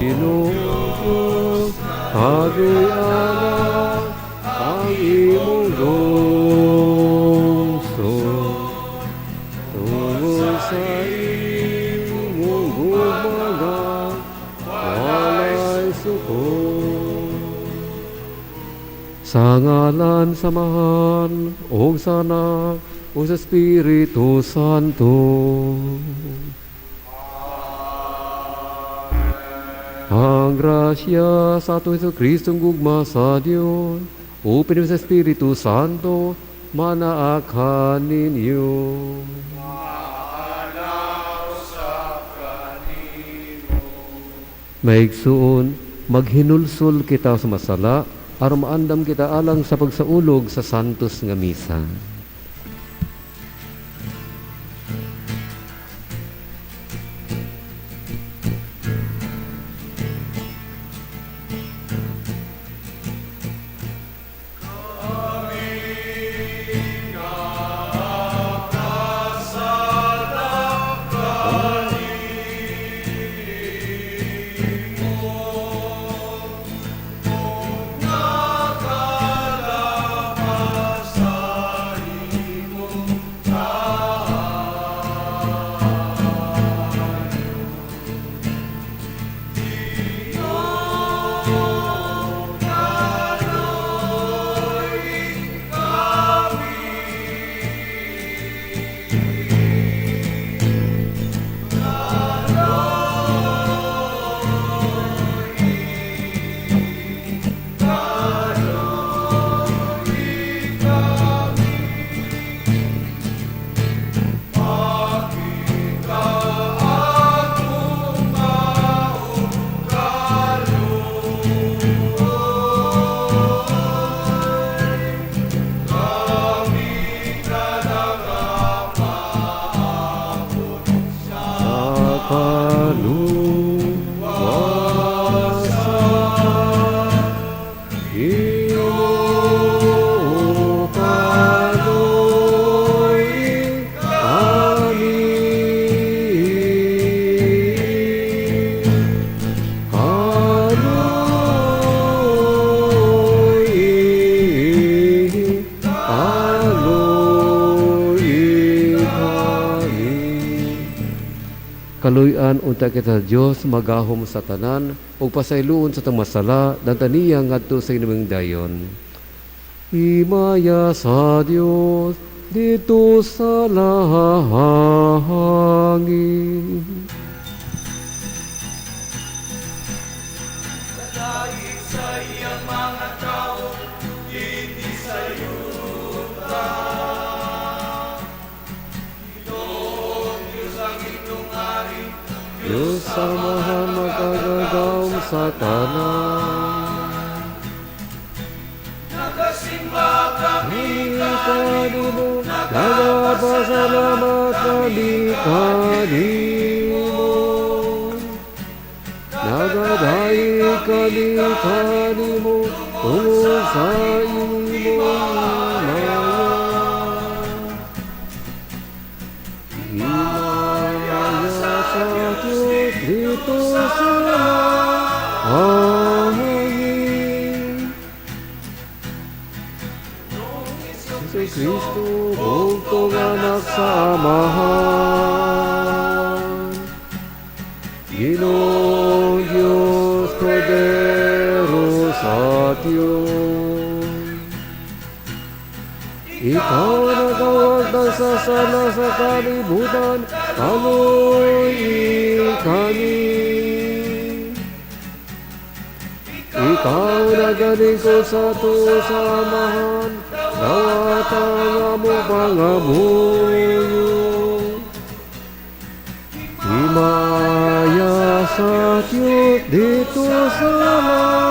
Ginoo, kaluy-ana ang imong lungsod tungod sa imong gugma nga walay sukod. Sa ngalan sa Amahan, ug sa Anak, ug sa Espiritu Santo. Ang grasya sa atong Hesus Kristo, gugma sa Dios, upin sa Espiritu Santo, manaa kaninyo. Maigsuon, maghinulsol kita sa masala, aron maandam kita alang sa pagsaulog sa Santos nga Misa. Kaluy-an unta kita sa Dios magahom sa tanan ug pasayloon sa atong masala dantaniya ngadto sa inuming dayon. Himaya sa Dios didto sa langit. Dahil sa iyang mga tao, hindi sa yuta. Ginoong Diyos ang inyong ari, Diyos Amahan magagagawm sa tanan. Nagasimba kami Kanimo, nagapasalamat kami kanimo. Nagadaig kami kanimo tungod sa imong himaya. Himaya sa Diyos didto sa langit. Jesu Kristo, bugtong anak sa Amahan. Ginoong Diyos, Kordero sa Diyos. Ikaw nagawagdan sa sala sa kalibutan, kaluy kami. Ikaw nagalingkod sa ato sa Amahan, dawata ang among pangamuyo. Himaya sa Diyos didto sa langit.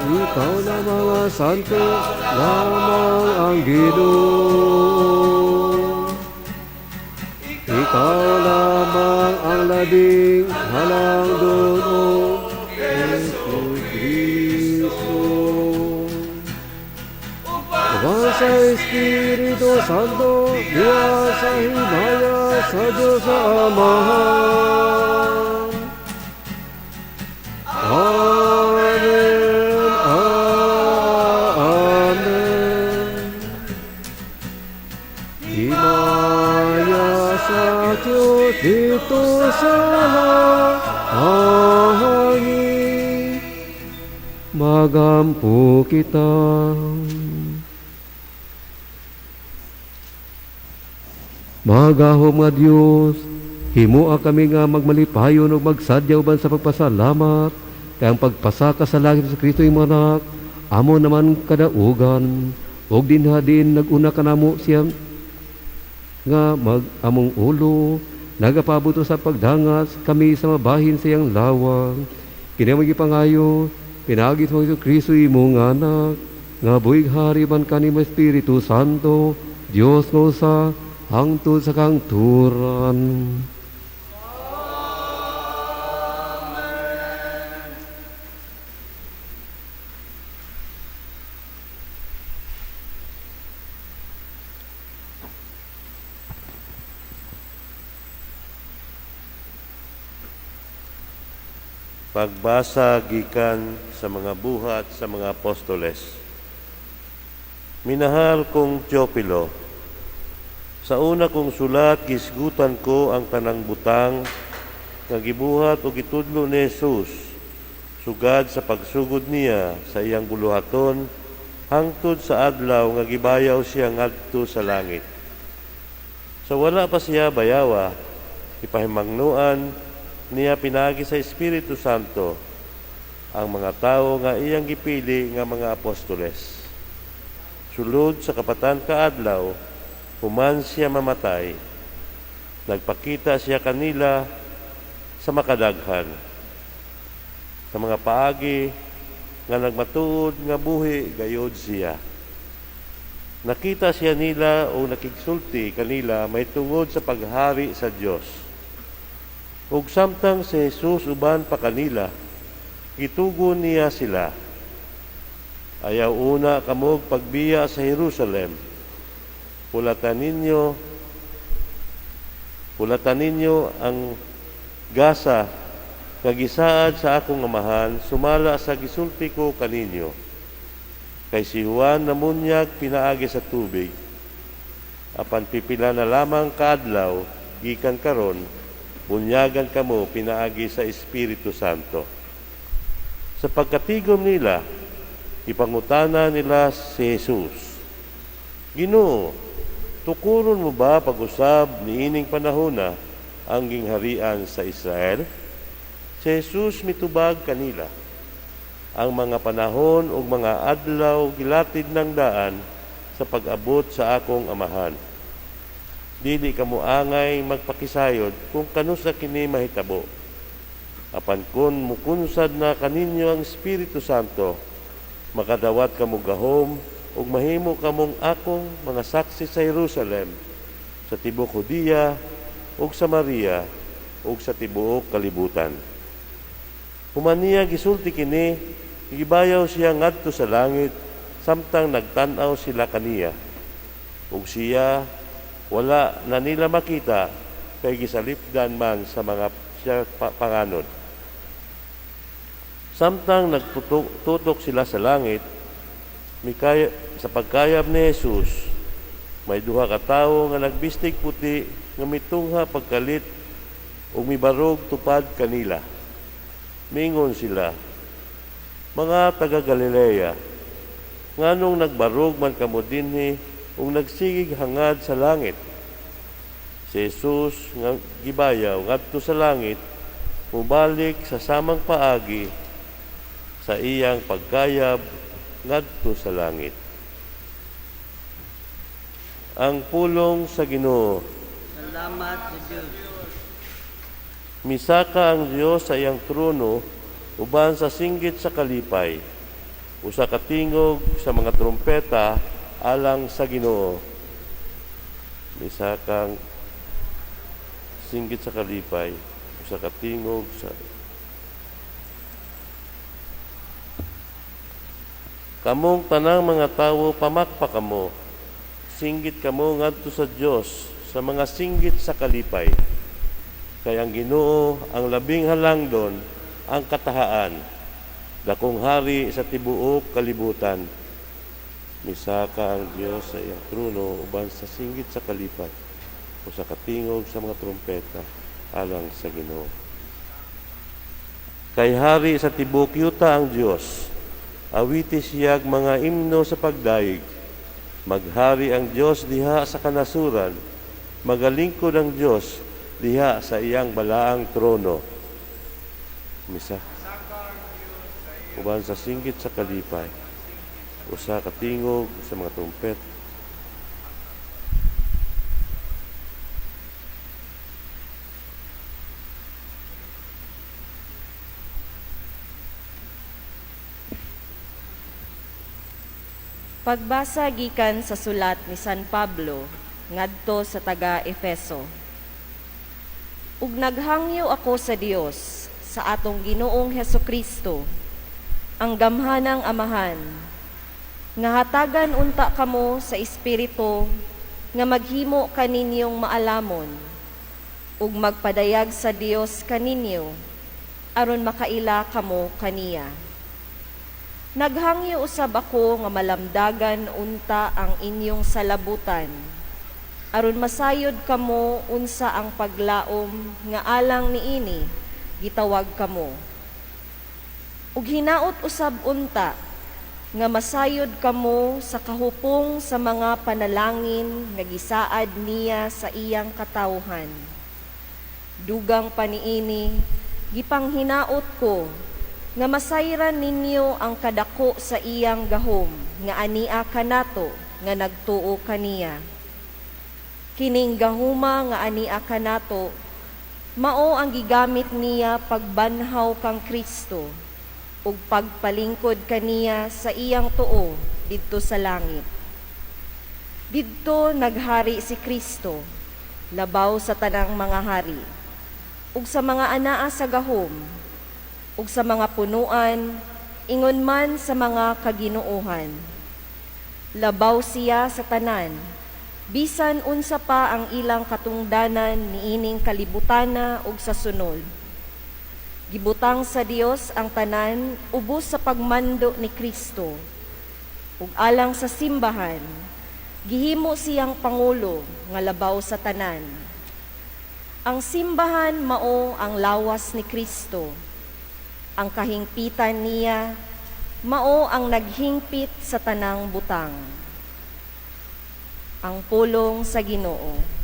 Ikaw na mga santo lamang ang Ginoo. Ikaw lamang ang labing halangdon, O Jesu Kristo. Uban sa Espiritu Santo, diwa sa himaya sa Diyos Amahan. Amen. Amen. Himaya sa Diyos didto sa langit. Magampo kita. Magahom nga Dios, himoa kami nga magmalipayon ug magsadya uban sa pagpasalamat kay ang pagpasaka sa langit sa Kristo imong anak amo naman kadaugan ug dinha din nag-una kanamo siya nga mag among ulo nagapabuto sa pagdangas kami sa mabahin sa iyang lawang. Kini among gipangayo pinaagi sa Hesus Kristo imong anak nga buhig hari man kanimo Espiritu Santo, Dios nga usa hangtod sa kangturan. Pagbasa gikan sa mga buhat sa mga apostoles. Minahal kong Teopilo, sa una kong sulat gisgutan ko ang tanang butang nga gibuhat o gitudlo ni Jesus sugad sa pagsugod niya sa iyang buluhaton hangtod sa adlaw nga gibayaw siya ngadto sa langit. Sa wala pa siya bayawa, ipahimangnoan niya pinaagi sa Espiritu Santo ang mga tawo nga iyang gipili nga mga apostoles. Sulod sa kapatan kaadlaw, human siya mamatay, nagpakita siya kanila sa makadaghan, sa mga paagi nga nagmatuod nga buhi gayod siya. Nakita siya nila o nakigsulti kanila may tungod sa paghari sa Dios. Ug samtang si Jesus uban pa kanila, gitugon niya sila. Ayaw una kamog pagbiya sa Jerusalem. Pulatan ninyo ang gasa nga gisaad sa akong amahan sumala sa gisulti ko kaninyo. Kay si Juan namunyag pinaagi sa tubig. Apan pipila na lamang kaadlaw gikan karon, bunyagan kamo pinaagi sa Espiritu Santo. Sa pagkatigom nila, ipangutana nila si Jesus. Ginoo, tukuron mo ba pag-usab niining panahona ang gingharian sa Israel? Si Jesus mitubag kanila. Ang mga panahon ug mga adlaw gilatid ng daan sa pag-abot sa akong amahan. Dili kamo angay magpakisayod kung kanusa kini mahitabo. Apan kun mukunsad na kaninyo ang Espiritu Santo, makadawat kamo gahom ug mahimo kamong akong mga saksi sa Jerusalem, sa tibuok Judea ug Samaria ug sa tibuok kalibutan. Human niya gisulti kini, gibayaw siya ngadto sa langit samtang nagtan-aw sila kaniya. Ug siya wala na nila makita kay gisalipdan man sa mga siya panganod. Samtang nagtutok sila sa langit, mikaya, sa pagkayab ni Jesus, may duha ka tawo nga nagbistig puti nga mitungha pagkalit ug mibarog tupad kanila. Mingon sila, mga taga Galilea, nganong nagbarog man kamo dinhi ug nagsigig hangad sa langit? Si Jesus nga gibayaw ngadto sa langit, mubalik sa samang paagi sa iyang pagkayab ngadto sa langit. Ang pulong sa Ginoo. Salamat sa Diyos. Misaka ang Dios sa iyang trono uban sa singgit sa kalipay. Usa ka tingog sa mga trumpeta alang sa Ginoo. Misaka ang singgit sa kalipay, usa ka tingog sa Kamong tanang mga tawo, pamakpa kamo. Singgit kamo ngadto sa Dios sa mga singgit sa kalipay. Kay ang Ginoo ang labing halangdon, ang katahaan, dakong hari sa tibuok kalibutan. Misaka ang Dios sa iyang trono uban sa singgit sa kalipay o sa katingog sa mga trumpeta alang sa Ginoo. Kay hari sa tibuok yuta ang Dios, awiti siyag mga imno sa pagdayeg. Maghari ang Dios diha sa kanasuran, magalingkod ang Dios diha sa iyang balaang trono. Misa. Uban sa singgit sa kalipay o sa katingog sa mga trumpet. Pagbasa gikan sa sulat ni San Pablo ngadto sa taga Efeso. Ug naghangyo ako sa Dios sa atong Ginoong Hesukristo, ang gamhanang Amahan, nga hatagan unta kamo sa Espiritu nga maghimo kaninyong maalamon ug magpadayag sa Dios kaninyo aron makaila kamo kaniya. Naghangyo usab ako nga malamdagan unta ang inyong salabutan, aron masayod kamo unsa ang paglaom nga alang niini gitawag kamo. Ug hinaot usab unta nga masayod kamo sa kahupong sa mga panalangin nga gisaad niya sa iyang katawhan. Dugang pa niini, gipanghinaot ko nga masayran ninyo ang kadako sa iyang gahom nga ania kanato nga nagtuo kaniya. Kining gahuma nga ania kanato mao ang gigamit niya pagbanhaw kang Kristo ug pagpalingkod kaniya sa iyang tuo didto sa langit. Didto naghari si Kristo labaw sa tanang mga hari ug sa mga anaa sa gahom ug sa mga punuan, ingon man sa mga kaginoohan. Labaw siya sa tanan, bisan unsa pa ang ilang katungdanan niining kalibutana ug sa sunod. Gibutang sa Dios ang tanan ubos sa pagmando ni Kristo. Ug alang sa simbahan, gihimo siyang pangulo nga labaw sa tanan. Ang simbahan mao ang lawas ni Kristo. Ang kahingpitan niya mao ang naghingpit sa tanang butang. Ang pulong sa Ginoo.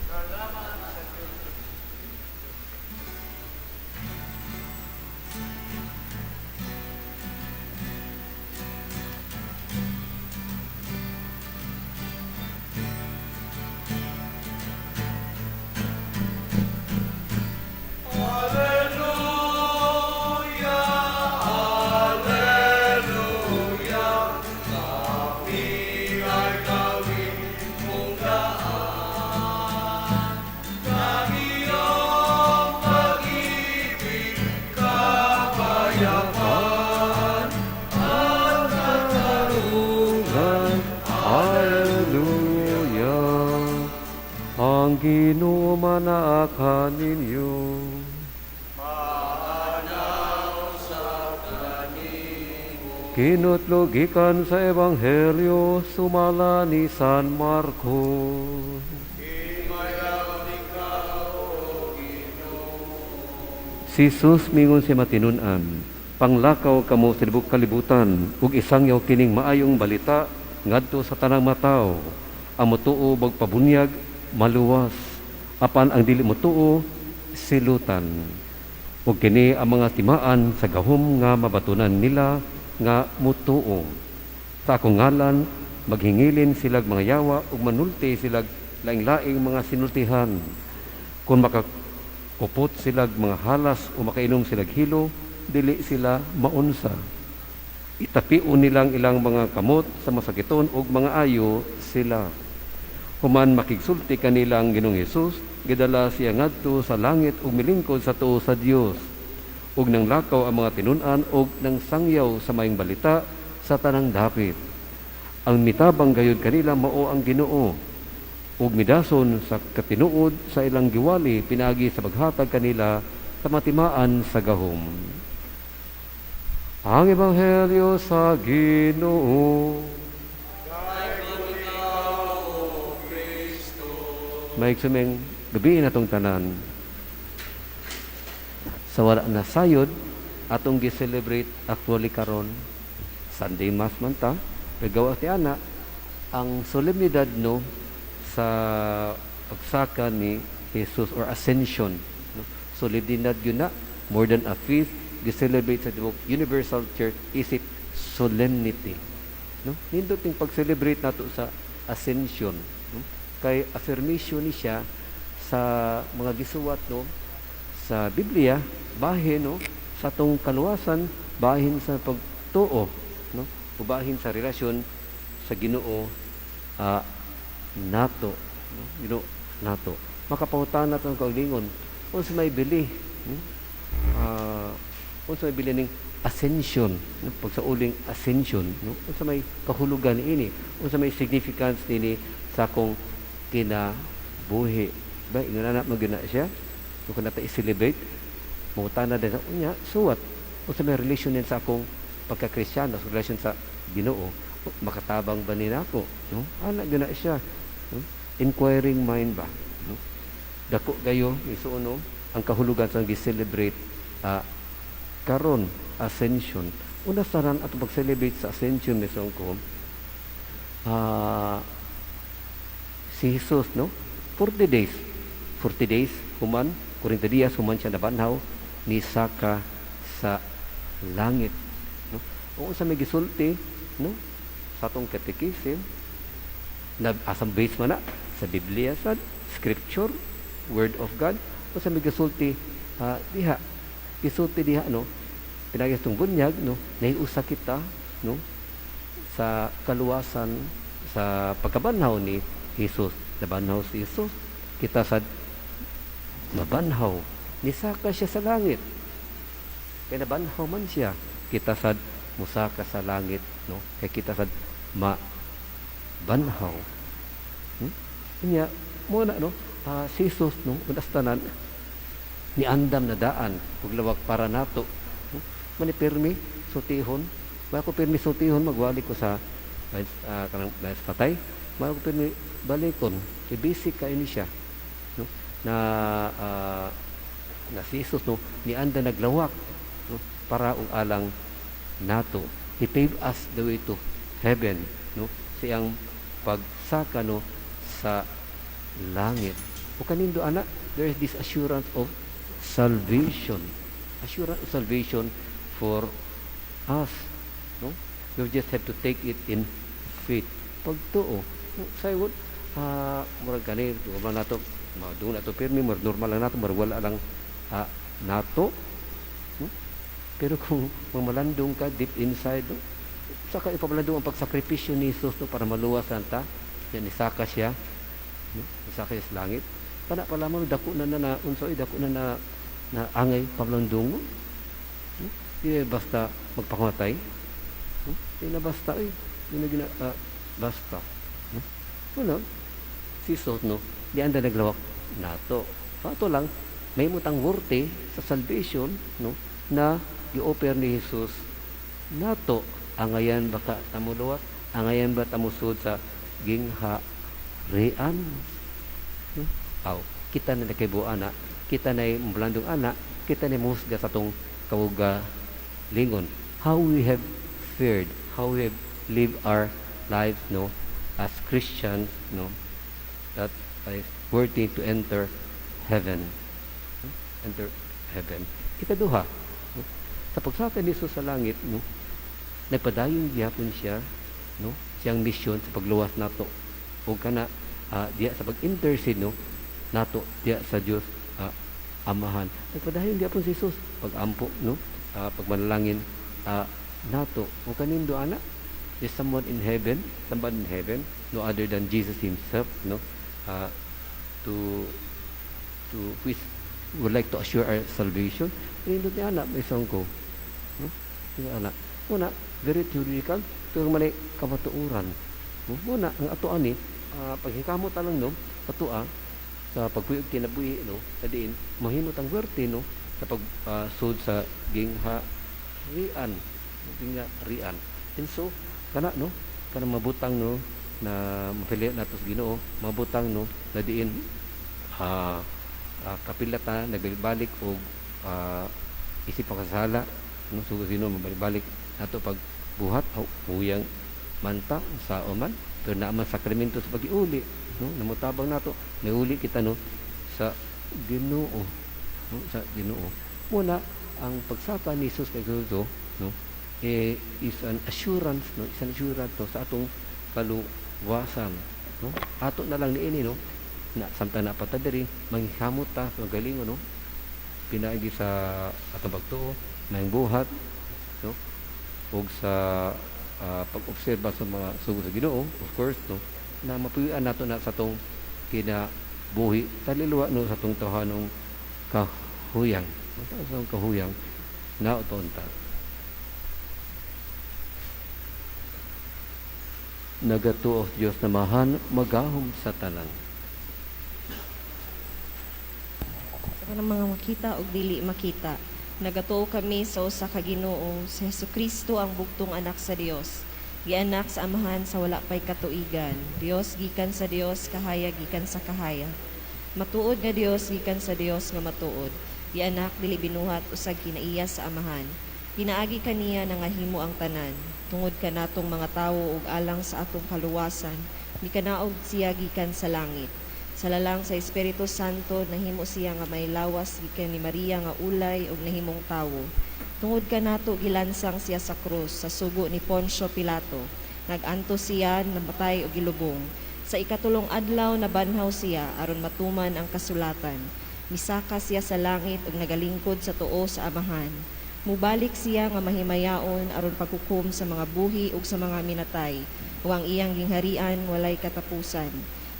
Hallelujah. Ang Ginoo manaa kaninyo. Kinutlo gikan sa Ebanghelyo sumala ni San Marcos. Si Jesus mingon si matinun-an, panglakaw kamo sa libok kalibutan ug isangyaw kining maayong balita ngadto sa tanang matawo. Ang motuo magpabunyag maluwas, apan ang dili motuo silutan. Ug kini ang mga timaan sa gahom nga mabatunan nila nga motuo. Sa akong ngalan maghingilin silag mga yawa ug manulti silag laing-laing mga sinultihan. Kung makakupot silag mga halas o makainom silag hilo, dili sila maunsa. Itapion nilang ilang mga kamot sa masakiton ug mga ayo sila. Human makigsulti kanila ang Ginoong Hesus, gidala siya ngadto sa langit ug milingkod sa tuo sa Dios. Ug nanglakaw ang mga tinun-an ug nangsangyaw sa maayong balita sa tanang dapit. Ang mitabang gayud kanila mao ang Ginoo. Ug midason sa katinuod sa ilang giwali pinaagi sa paghatag kanila sa matimaan sa gahom. Ang Ebanghelyo sa Ginoo. Mga igsoon, gabii natong tanan. Sa wala na sayod, atong gi-celebrate actually karon Sunday Mass man ta, pero gawas ni ana ang solemnidad, no, sa pagsaka ni Jesus or Ascension, no? Solemnidad yun na, more than a feast, gi-celebrate sa tibuok Universal Church isip solemnity, no? Nindot ning pag-celebrate nato sa Ascension, no? Kay affirmation ni siya sa mga gisuwat, no, sa Biblia bahin, no, sa atong kaluwasan, bahin sa pagtuo, no, o bahin sa relasyon sa Ginoo nato, no? Ginoo nato. Makapangutana atong kaugalingon, unsa may bili, Unsa may bili ning Ascension, no? Pagsauling Ascension, no? Unsa may kahulugan niini? Unsa may significance niini sa akong kinabuhi ba? Ingon ana man gyud na siya. Kung nato i-celebrate, mangutana din sa unya, so what? Unsa may relation niyan sa akong pagka-Kristiyano, sa relation sa Ginoo? Makatabang ba ni nako, no? Ana gyud na siya, no? Inquiring mind ba, no? Dako kayo isuon, no, ang kahulugan sa gi-celebrate karon, Ascension. Una sa tanan, ato pag-celebrate sa Ascension, misong ko, si Jesus, no, 40 days, 40 days human, 40 dias human siya nabanhaw, nisaka sa langit, no? Kung sa may gisulti, no, sa atong catechism na asang base man na sa Biblia, sa scripture, word of God, o sa may gisulti diha, gisulti diha, no, pinagi itong bunyag, no, nahiusa kita, no, sa kaluwasan sa pagkabanhaw ni Jesus. Nabanhaw si Jesus, kita sad mabanhaw. Nisaka siya sa langit, kay nabanhaw man siya, kita sad musaka sa langit, no, kay kita sad mabanhaw. Nya mo na, no, si Jesus, no, unas tanan niandam na daan ug lawak para nato, no? Mani pirmi sultihon ba ko, pirmi sultihon, magwali ko sa kanang patay ba ko, pirmi balikon kay basic kayo ni siya, no, na na si Jesus, no, nianda naglawak, no, para og alang nato. He paved us the way to heaven, no, siyang pagsaka, no, sa langit. O kanindo ana, there is this assurance of salvation, assurance of salvation for us, no? You just have to take it in faith, pagtuo, no? Saywod murag kani normal nato, madung nato pirmi, murag normal lang nato, murag wala lang nato, no? Pero kung mamalandong ka deep inside, no, saka ipamalandong ang pagsakripisyo ni Jesus, no, para maluwas ta yan, isaka siya, no? Isaka siya sa langit. Kana pa lamang, dako na na, na unsa, dako na na na angay pamalandong mo, no? Di basta magpakamatay, no? Di na basta, eh, di na gina basta, no? Wala si Jesus, no, di anda naglawak nato. So ato lang may mutang worthy sa salvation, no, na gi-offer ni Jesus nato. Angayan ba ka tamuluwas? Angayan ba tamusod sa gingharian, no? Aw, kita na nakaibo ana, kita na malandong ana, kita na muhusga sa atong kaugalingon, how we have fared, how we have lived our lives, no, as Christians, no, that is worthy to enter heaven, no? Enter heaven. Ikaduha, no? Sa pagsaka ni Jesus sa langit, no, nagpadayon gihapon siya, no, siyang misyon sa pagluwas nato o kana diya sa pag-intercede, no, nato diya sa Dios Amahan. Nagpadayon gihapon si Jesus pag-ampo, no, pagmanalangin nato. O kanindo ana, there's someone in heaven, someone in heaven, no other than Jesus himself, no, to which would like to assure our salvation. Nindot ni ana, may ko, no? Ni ana una, very theoretical pero manay kamatuoran, no? Muna ang ato ani, paghikamot ta lang, no. Ato sa pagpuyo og kinabuhi, no, adiin mahimo tang werte, no, sa pag sud sa gingharian, gingharian. And so kana, no, kanang mabutang, no, na mapili nato sa Ginoo, mabutang, no, na diin kapila ta nagbalik og isip makasala, no, so sino mabalik nato pag buhat o huyang manta sa man, pero naa man sakramento sa pag-iuli, no, namutabang nato, nauli kita, no, sa Ginoo, no, sa Ginoo. Muna ang pagsaka ni Jesus kay Kristo, no, eh, is an assurance, no, is an assurance, no, sa atong kaluwasan, no. Ato na lang niini, no, na samtang naa pa ta diri, manghihamot ta sa galingon, no, pinaagi sa atong pagtuo, maayong buhat, no, ug sa pag-obserba sa mga sugo sa Ginoo, of course, no, na mapuyuan nato na sa atong kinabuhi taliluwa, no, sa atong tawhanong kahuyang, no, sa atong kahuyang nauton ta. Nagatuo sa Dios Amahan, magahom sa tanan. Sa kanang mga makita ug dili makita. Nagatuo kami sa usa ka Ginoo, si Hesukristo ang bugtong anak sa Dios. Gianak sa Amahan sa wala pay katuigan. Dios gikan sa Dios, kahayag gikan sa kahayag. Matuod nga Dios gikan sa Dios nga matuod. Gianak dili binuhat, usag kinaiya sa Amahan. Pinaagi kaniya nangahimo ang tanan. Tungod kanatong mga tawo ug alang sa atong kaluwasan, mikanaog siya gikan sa langit. Sa lalang sa Espiritu Santo, nahimo siya nga may lawas gikan ni Maria nga ulay ug nahimong tawo. Tungod kanato gilansang siya sa krus sa sugo ni Poncio Pilato. Nag-antos siya, namatay ug gilubong. Sa ikatulong adlaw nabanhaw siya aron matuman ang kasulatan. Misaka siya sa langit ug nagalingkod sa tuo sa Amahan. Mubalik siya nga mahimayaon aron paghukom sa mga buhi ug sa mga minatay, ug ang iyang gingharian walay katapusan.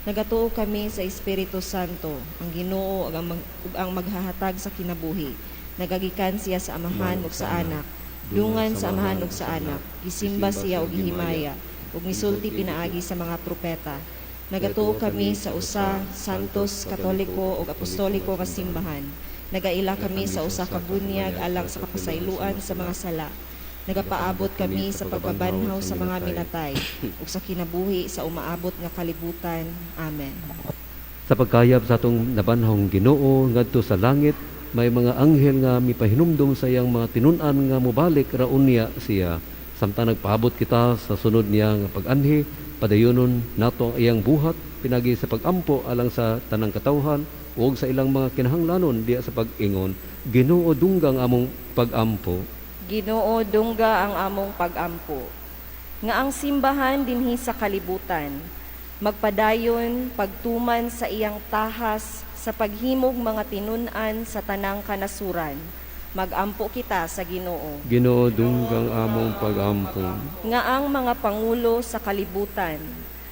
Nagatuo kami sa Espiritu Santo, ang Ginoo ug ang maghahatag sa kinabuhi. Nagagikan siya sa Amahan ug sa Anak. Dungan sa Amahan ug sa Anak. Gisimba siya ug gihimaya ug misulti pinaagi sa mga propeta. Nagatuo kami sa usa, santos, katoliko ug apostoliko nga simbahan. Nagaila kami sa usa ka bunyag alang sa kapasayloan sa mga sala. Nagapaabot kami sa pagpabanhaw sa mga minatay ug sa kinabuhi sa umaabot nga kalibutan. Amen. Sa pagkayab sa atong nabanhawng Ginoo ngadto sa langit, may mga anghel nga mipahinumdum sa iyang mga tinun-an nga mobalik ra unya siya. Samtang nagpaabot kita sa sunod niya nga pag-anhi, padayonon nato ang iyang buhat pinagi sa pagampo alang sa tanang katawhan ug sa ilang mga kinahanglanon diya sa pag-ingon, Ginoo, dungga ang among pagampo. Ginoo, dungga ang among pagampo. Nga ang simbahan dinhi sa kalibutan magpadayon pagtuman sa iyang tahas sa paghimog mga tinun-an sa tanang kanasuran. Magampo kita sa Ginoo. Ginoo, dungga ang among pagampo. Nga ang mga pangulo sa kalibutan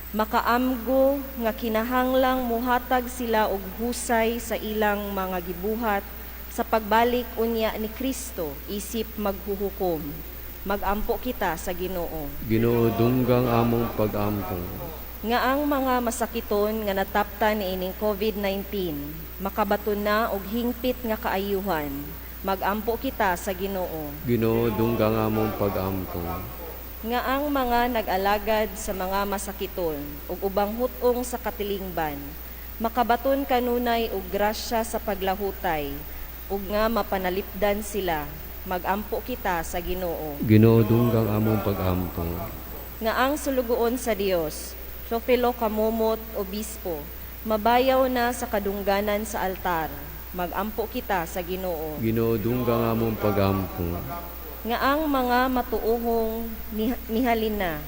makaamgo nga kinahanglang muhatag sila og husay sa ilang mga gibuhat sa pagbalik unya ni Kristo isip maghuhukom. Magampo kita sa Ginoo. Ginoo, dungga ang among pagampo. Nga ang mga masakiton nga nataptan niining COVID-19 makabaton na og hingpit nga kaayuhan. Magampo kita sa Ginoo. Ginoo, dungga ang among pagampo. Nga ang mga nag-alagad sa mga masakiton ug ubang hut-ong sa katilingban makabaton kanunay og grasya sa paglahutay ug nga mapanalipdan sila. Magampo kita sa Ginoo. Ginoo, dungga ang among pagampo. Nga ang sulugoon sa Dios, Teofilo Camomot, Obispo, mabayaw na sa kadungganan sa altar. Magampo kita sa Ginoo. Ginoo, dungga ang among pagampo. Nga ang mga matuohong mihalin na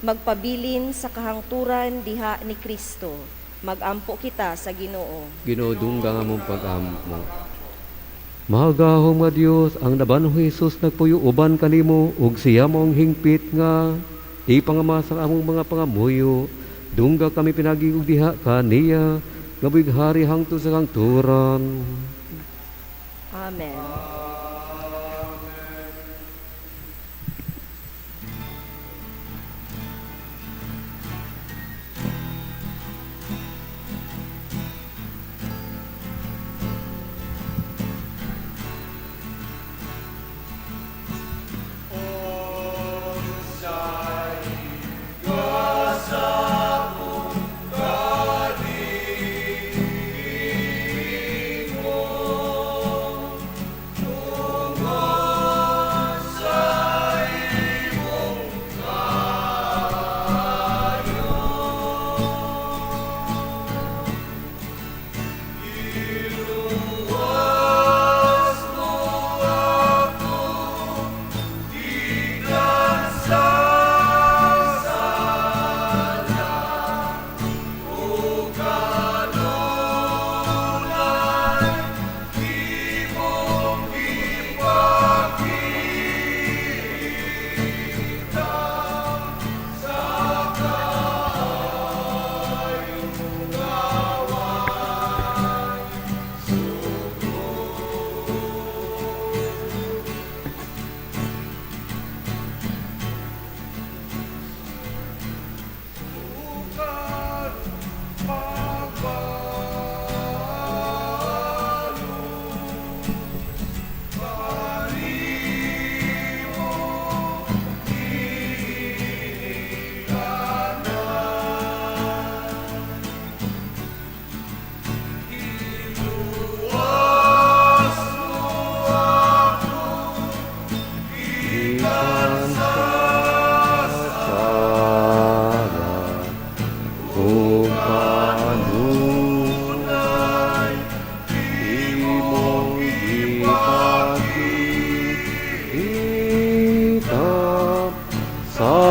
magpabilin sa kahangturan diha ni Kristo. Magampo kita sa Ginoo. Ginoo, dungga ang among pagampo. Magahom nga Dios, ang nabanho Hesus nagpuyo uban kanimo ug siya mao ang hingpit nga ipangama sa among mga pangamuyo. Dungga kami pinagi og diha kaniya nga buhighari hangtod sa kangturan. Amen.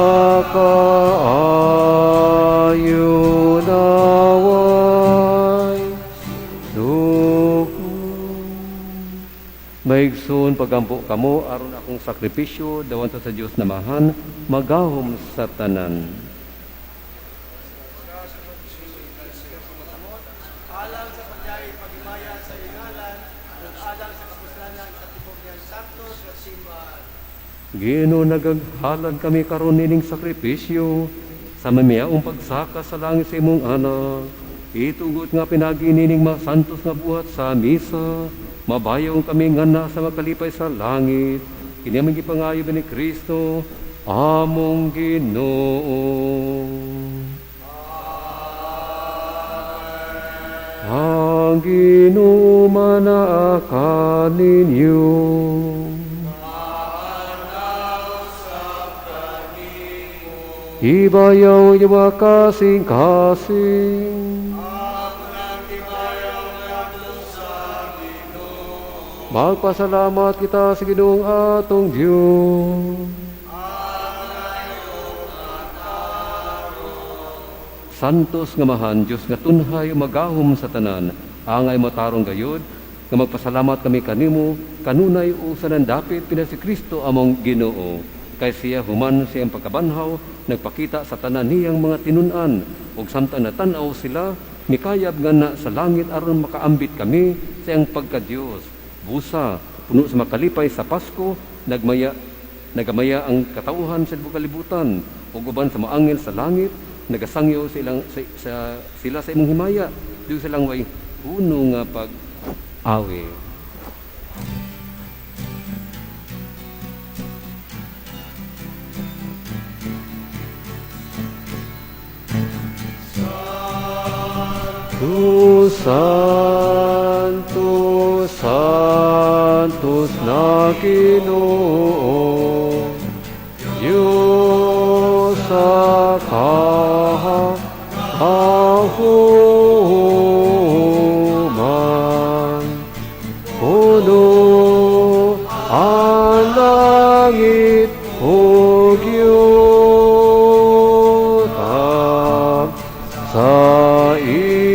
Makaayo naway dugo. Maigsoon, pagampo kamo aron akong sakripisyo dawan sa Dios namahan magahom sa tanan. Alang sa pagyahi paghimaya sa ingalan ug alang sa kapuslanan sa tibok niyang santos nga simbahan. Ginoo, nagaghalad kami karon nining sakripisyo sa mamiyaong pagsaka sa langit sa imong anak. Itugot nga pinagi nining masantos nga buhat sa misa, mabayaw kami nga nasa makalipay sa langit. Kini aming gipangayo ni Kristo, among Ginoo. Ang Ginoo manaa kaninyo. Ibayaw yung mga kasing-kasing. Magpasalamat kita sa Ginoong atong Diyos. Santos nga Amahan, Diyos nga tunhay magahom sa tanan, angay matarong gayod, nga magpasalamat kami kanimo, kanunay o sa nandapit pina si Kristo among Ginoo. Kay siya human sa iyang pagkabanhaw, nagpakita sa tanan niyang mga tinun-an, ug samtang natan-aw sila, mikayab nga na sa langit aron makaambit kami sa iyang pagka-Dios. Busa, puno sa makalipay sa Pasko, nagmaya nagamaya ang katawhan sa tibuok kalibutan ug uban sa maangel sa langit nagasangyo silang sa sila sa imong himaya di silang way puno nga pag-awi. Santo, Santos na Ginoo, Diyos sa kahahuman. Puno ang langit ug yuta sa imo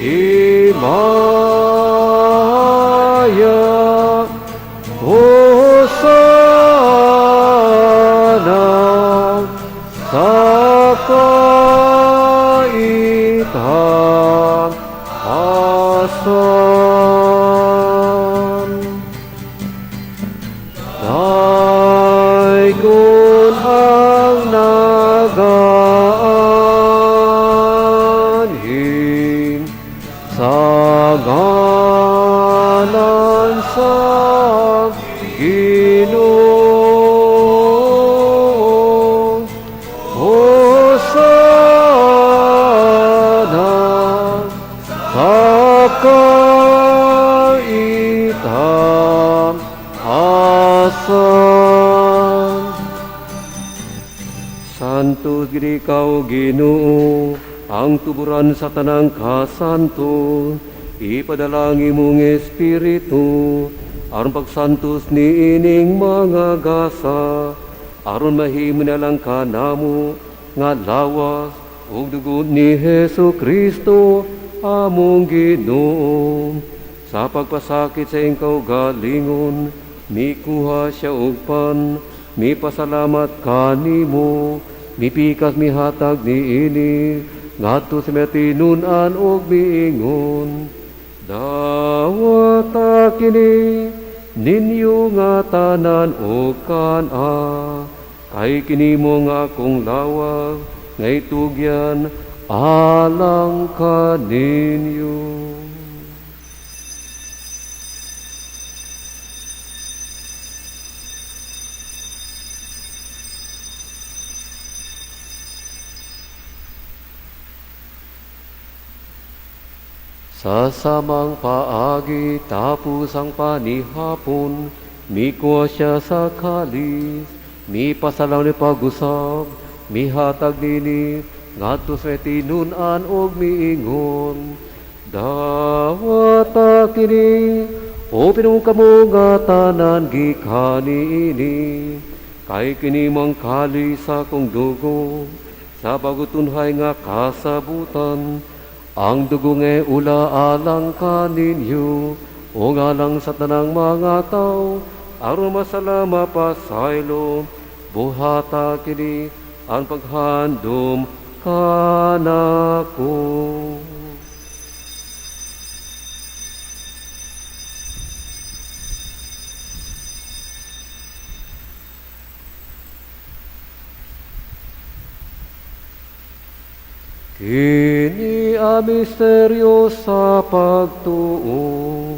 himaya. Hosana sa kaitaasan. Daygon ang nagaanhin sa ngalan sa Ginoo. Hosana sa kaitaasan. Santo gid ikaw, Ginoo, ang tuburan sa tanang kasanto. Ipadala ang imong Espiritu aron pagsantos niining mga gasa, aron mahimo na lang kanamo nga lawas ug dugo ni Hesus Kristo among Ginoo. Sa pagpasakit sa iyang kaugalingon, mikuha siya og pan, mipasalamat kanimo, mipikas mihatag niini ngadto sa mga tinun-an ug miingon: "Dawata kini ninyo nga tanan ug kan-a, kay kini mao ang akong lawas nga itugyan alang kaninyo." Sa samang paagi, tapos ang panihapon, mikuha siya sa kalis, mipasalamat pag-usab, mihatag nini ngadto sa tinun-an og miingon: "Dawata kini ug O pinungong kamo nga tanan gikan niini, kay kini mang kali sa akong dugo, sa bagutunhay nga kasabutan, ang dugo nga ula alang kaninyo, o alang sa tanang mga tao, aron masala mapasaylo, buhata kini ang paghandom kanako. Kini ang misteryo sa pagtuo.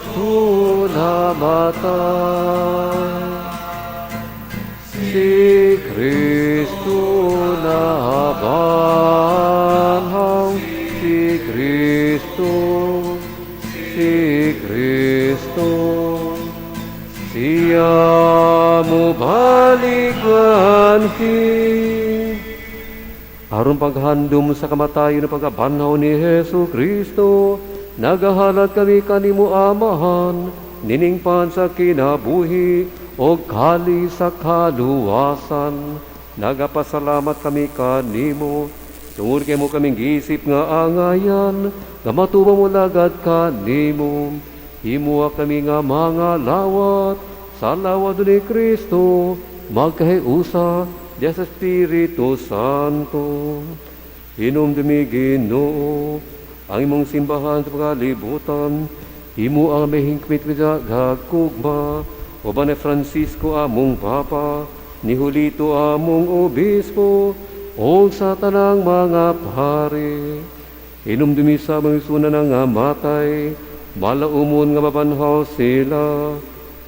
Si namatay, si Kristo nabanhaw, si Kristo, si Kristo, siya mobalik anhi. Aron paghandom sa kamatayon ug pagkabanhaw ni Hesus Kristo, nagahalad kami kanimo Amahan, niningpan sa kinabuhi o kali sa kaluwasan. Nagapasalamat kami kanimo, tungod kay mo kaming gisip nga angayan, nga matubang mo lagad kanimo. Himuha kami nga mga lawat, sa lawad ni Kristo, magkahiusa diya sa Espiritu Santo. Hinumdumi Ginoo ang imong simbahan sa pagkalibutan, himo ang mahingpit gagugma, uban ni Francisco among Papa, ni Julito among Obispo, o sa tanang mga pare. Hinumdumi sa mga sunan nga matay, malaumon nga mabanhaw sila,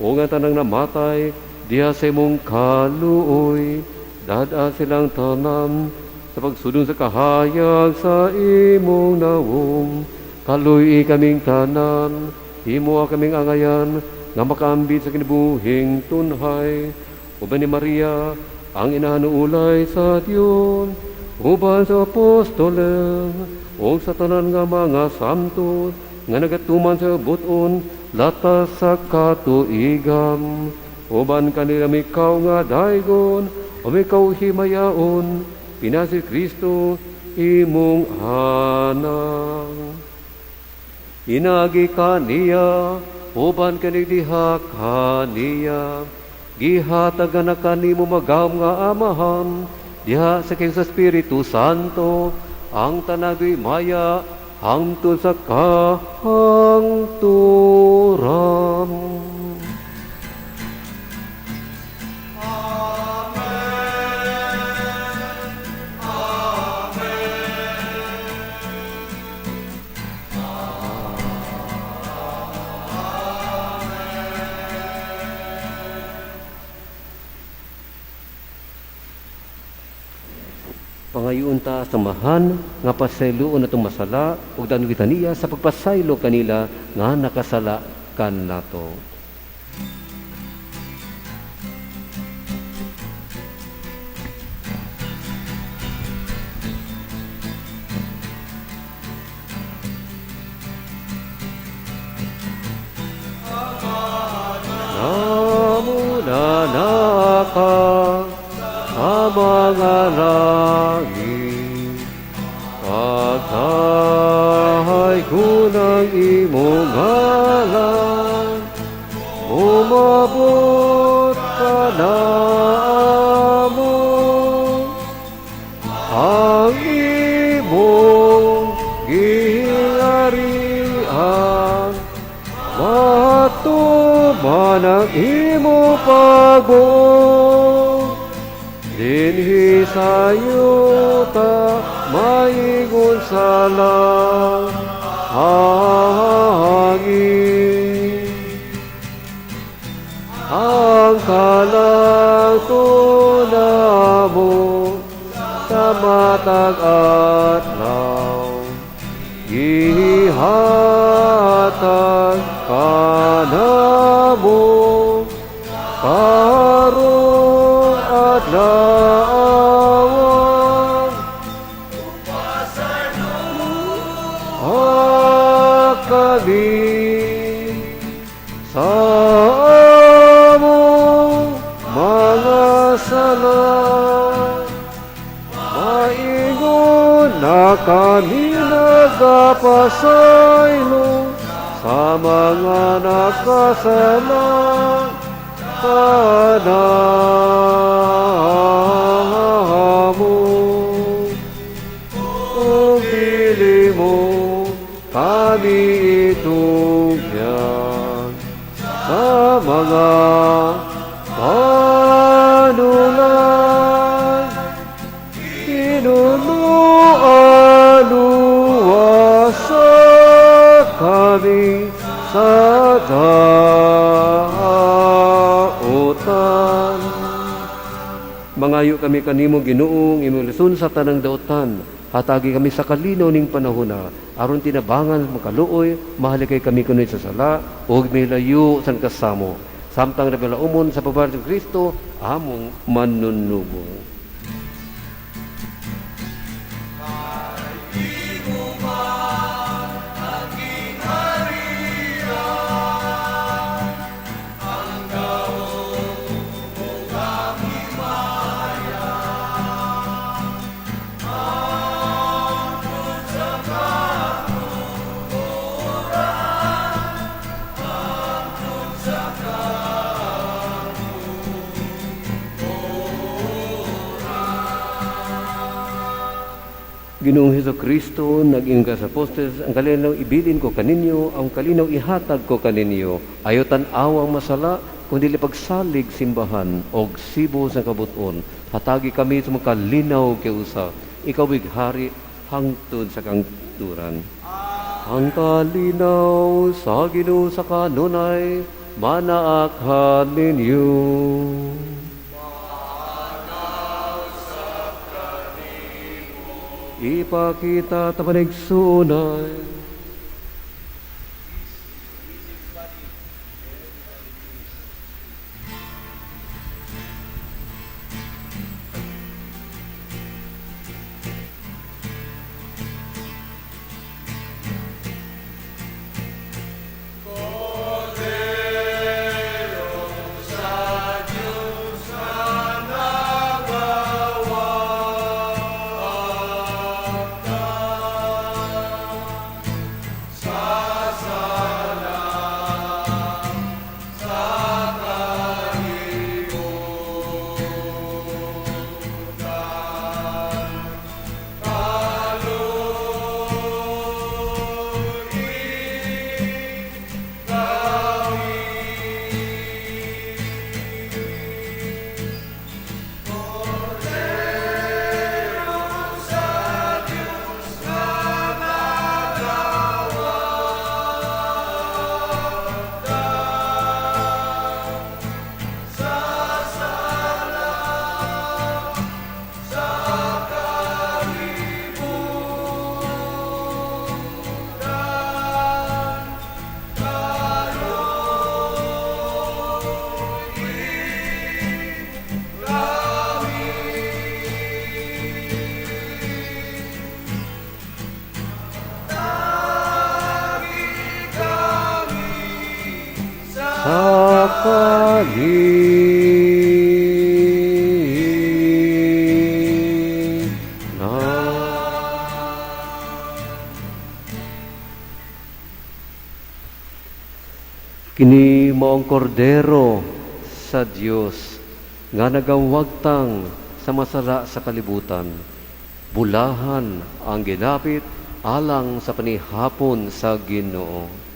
o nga tanang namatay, diha sa imong kaluoy, dada silang tanan, sa pagsudong sa kahayag sa imong nawong. Kaluy kaming tanan, himo kaming angayan, nga makaambit sa kinabuhing tunhay. Uban ni Maria, ang inahan ulay sa Dios, uban sa apostoles, o sa tanan nga mga santo, nga nagatuman sa buton, latas sa katuigan. Uban kanila mikaw nga daygon, o mikaw himayaon, pinasi Kristo imong anak. Inagi kaniya, uban kanig diha kaniya, gihatagan na kanimo magam nga amahan, diha sa kayong sa Espiritu Santo, ang tanagoy maya, hangtod sa kahangturan. Pangayoon ta sa samahan nga pasayloon atong masala ug danon kita niya sa pagpasaylo kanila nga nakasala kanato. Namuna na ka sa mga langit, pagtahay ko ng imong ngalan, umabot ka na mo, ang imong giharian, matuman ang imong pagbuot. Dinhi sa yuta maingon sa langit. Ang kalangtuna mo sa matag adlaw, gihatag kanamo karong adlaw. Sa among mga sala, maingon na kami nagapasaylo sa mga nakasala kanamo. Ug dili mo kami itugyan sa mga panulay. Tinunuan luwasa kami sa dautan. Mangayo kami kanimo, Ginoong imong lison sa tanang dautan. Hatagi kami sa kalinaw ning panahona aron tinabangan makaluoy, mahalikay kami kunoy sa sala ug milayo sa kasamo. Samtang nagalaumon sa pagbalik ni Kristo among manunubos. Ginoong Hesus Kristo, nag-ingon ka sa apostoles, "Ang kalinaw ibilin ko kaninyo, ang kalinaw ihatag ko kaninyo. Ayaw tan-awa ang masala, kundi pagsalig simbahan og sibo sa kabuton. Hatagi kami sa mga kalinaw kay usa. Ikaw hari hangtod sa kangturan." Ang kalinaw sa Ginoo sa kanunay manaakhan ninyo. Ipakita ta panigsuonay. Sa kalinaw. Kini mao ang kordero sa Dios nga nagawagtang sa masala sa kalibutan. Bulahan ang gidapit alang sa panihapon sa Ginoo.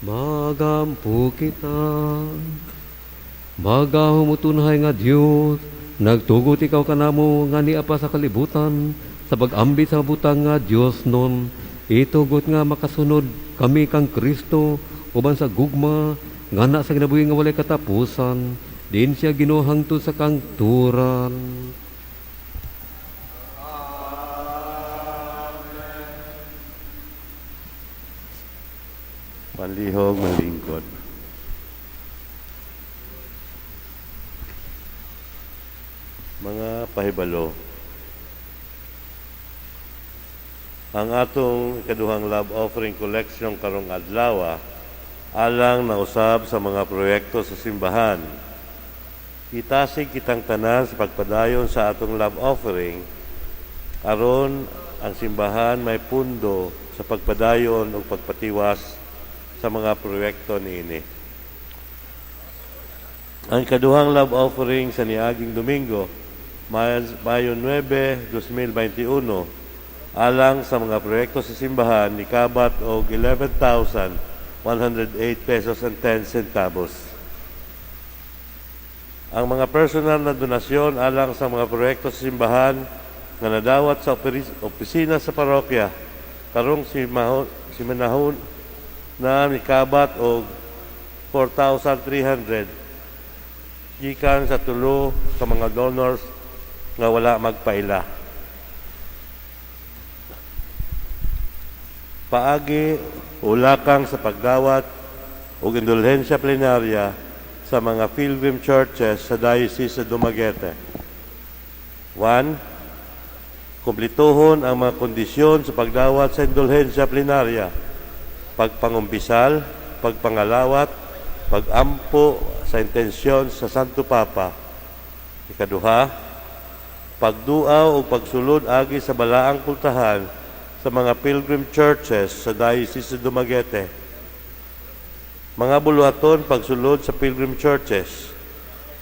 Magampo kita. Magahom o tunhay nga Dios, nagtugot ikaw kanamo nga niapa sa kalibutan, sa pag-ambit sa butang nga Dios nun, itugot nga makasunod kami kang Kristo, uban sa gugma, nga na sa kinabuhi nga walay katapusan, din siya Ginoo hangtod sa kangturan. Manlihog, manlingkod. Mga pahibalo. Ang atong ikaduhang love offering collection karong adlaw alang na usab sa mga proyekto sa simbahan. Itasig kitang tanan sa pagpadayon sa atong love offering aron ang simbahan may pundo sa pagpadayon ug pagpatiwas sa mga proyekto niini. Ang ikaduhang love offering sa niaging Domingo, Mayo 9, 2021, alang sa mga proyekto sa simbahan nikabat og 11,108 pesos and 10 centavos. Ang mga personal na donasyon alang sa mga proyekto sa simbahan nga nadawat sa opisina sa parokya karong simanahon na nikabat og 4,300 gikan sa tulo ka mga donors nga wala magpaila. Paagi ulakang sa pagdawat og indulhensya plenarya sa mga pilgrim churches sa Diocese sa Dumaguete. 1. Kumplituhon ang mga kondisyon sa pagdawat sa indulhensya plenarya: pagpangumpisal, pagpangalawat, pagampo sa intensyon sa Santo Papa. Ikaduha, pagduaw o pagsulod agi sa balaang kultahan sa mga pilgrim churches sa Diocese sa Dumaguete. Mga buluhaton pagsulod sa pilgrim churches,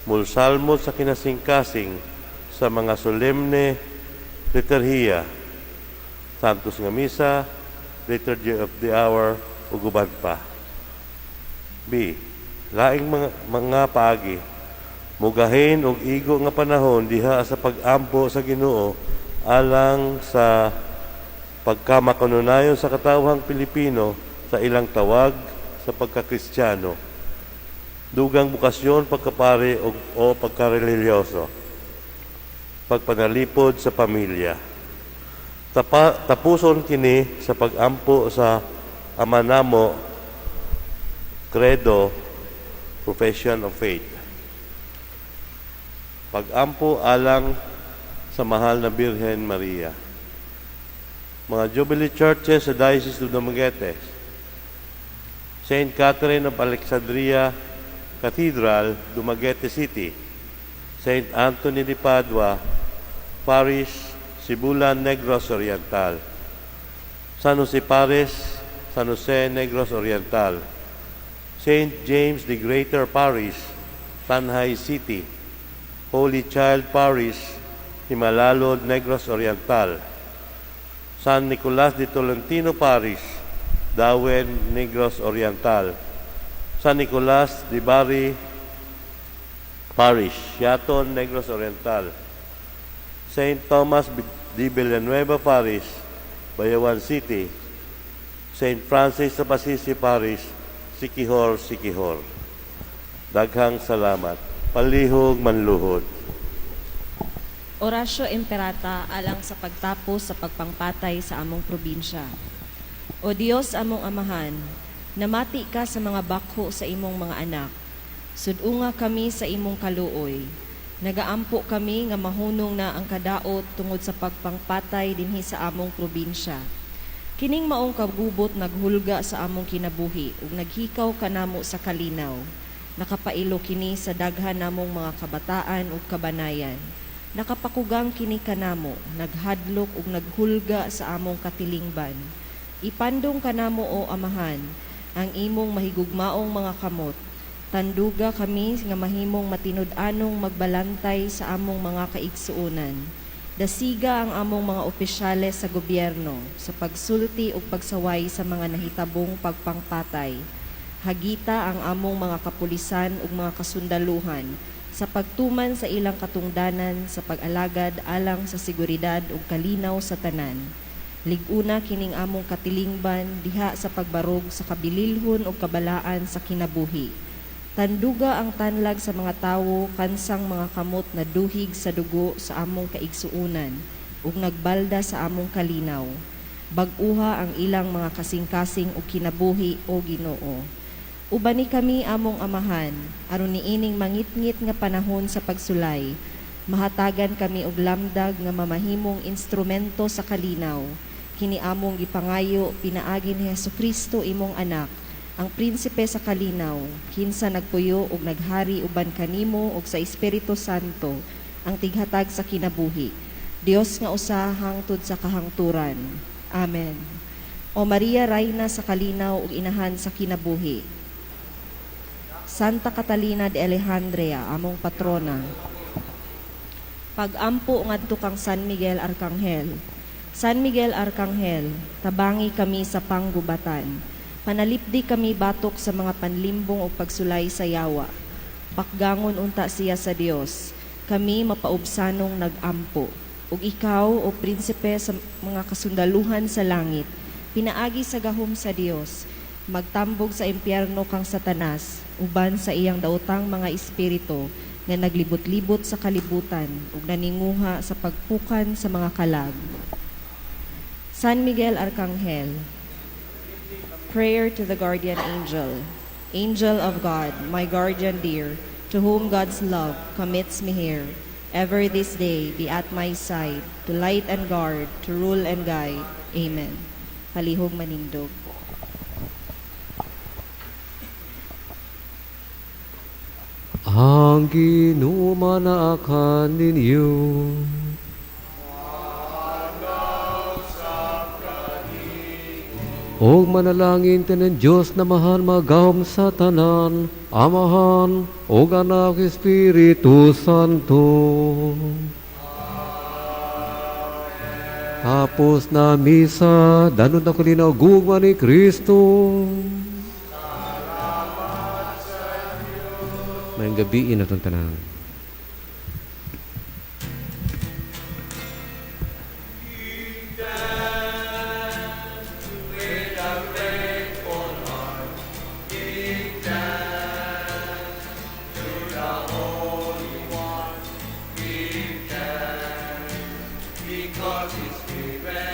mulsalmo sa kinasingkasing sa mga solemne liturhiya, Santos nga Misa, Liturgy of the Hour, ug uban pa. B. Laing mga paagi, mugahin og igo nga panahon diha sa pag-ampo sa Ginoo alang sa pagkamakanunayon sa katawhang Pilipino sa ilang tawag sa pagkakristiano, dugang bukasyon pagkapari o pagkarelihiyoso, pagpanalipod sa pamilya. Tapuson kini sa pag-ampo sa Ama Namo, Credo, Profession of Faith. Pag-ampo alang sa Mahal na Birhen Maria. Mga Jubilee Churches sa Diocese of Dumaguete: Saint Catherine of Alexandria Cathedral, Dumaguete City; Saint Anthony de Padua Parish, Sibulan, Negros Oriental; San Jose Parish, San Jose, Negros Oriental; Saint James the Greater Parish, Tanjay City; Holy Child Parish, Jimalalud, Negros Oriental; San Nicolas de Tolentino Parish, Dauin, Negros Oriental; San Nicolas de Bari Parish, Siaton, Negros Oriental; Saint Thomas de Villanueva Parish, Bayawan City; Saint Francis of Assisi Parish, Siquijor, Siquijor. Daghang salamat. Palihog manluhod. Oratio Imperata alang sa pagtapos sa pagpangpatay sa among probinsya. O Dios among Amahan, namati ka sa mga bakho sa imong mga anak. Sud-unga kami sa imong kaluoy. Nagaampo kami nga mahunong na ang kadaot tungod sa pagpangpatay dinhi sa among probinsya. Kining maong kagubot naghulga sa among kinabuhi ug naghikaw kanamo sa kalinaw. Nakapailo kini sa daghan namong mga kabataan ug kabanayan. Nakapakugang kini kanamo, naghadlok ug naghulga sa among katilingban. Ipandong kanamo, o Amahan, ang imong mahigugmaong mga kamot. Tanduga kami nga mahimong matinud-anong magbalantay sa among mga kaigsuonan. Dasiga ang among mga opisyales sa gobyerno sa pagsulti ug pagsaway sa mga nahitabong pagpangpatay. Hagita ang among mga kapulisan ug mga kasundaluhan sa pagtuman sa ilang katungdanan sa pag-alagad alang sa seguridad ug kalinaw sa tanan. Lig-una kining among katilingban diha sa pagbarog sa kabililhon ug kabalaan sa kinabuhi. Tanduga ang tanlag sa mga tawo kansang mga kamot na duhig sa dugo sa among kaigsuonan ug nagbalda sa among kalinaw. Bag-uha ang ilang mga kasing-kasing ug kinabuhi, o Ginoo. Ubani kami, among Amahan, aron niining mangitngit nga panahon sa pagsulay, mahatagan kami og lamdag nga mamahimong instrumento sa kalinaw. Kini among gipangayo pinaagi ni Hesukristo, imong anak, ang prinsipe sa kalinaw, kinsa nagpuyo ug naghari uban kanimo ug sa Espiritu Santo, ang tighatag sa kinabuhi. Dios nga usa hangtod sa kahangturan. Amen. O Maria, Rayna sa kalinaw ug inahan sa kinabuhi. Santa Catalina de Alejandria, among patrona. Pag-ampo ngadto kang San Miguel Arcangel. San Miguel Arcangel, tabangi kami sa panggubatan. Panalipdi kami batok sa mga panlimbong o pagsulay sa yawa. Pakgangon unta siya sa Dios. Kami mapaubsanong nag-ampo. Ug ikaw, o prinsipe sa mga kasundaluhan sa langit, pinaagi sa gahom sa Dios, magtambog sa impyerno kang Satanas, uban sa iyang daotang mga espiritu nga naglibot-libot sa kalibutan ug naninguha sa pagpukan sa mga kalag. San Miguel Arcangel. Prayer to the Guardian Angel. Angel of God, my guardian dear, to whom God's love commits me here, ever this day be at my side, to light and guard, to rule and guide. Amen. Palihog manindog. Ang Ginoo manaa kaninyo. Og manalangin tanan Dios na mahal magahom sa tanan, Amahan, og Anak, Espiritu Santo. Tapos na misa, danon na kulinaw gugma ni Kristo. Mayang gabi na itong tanan. Because he's given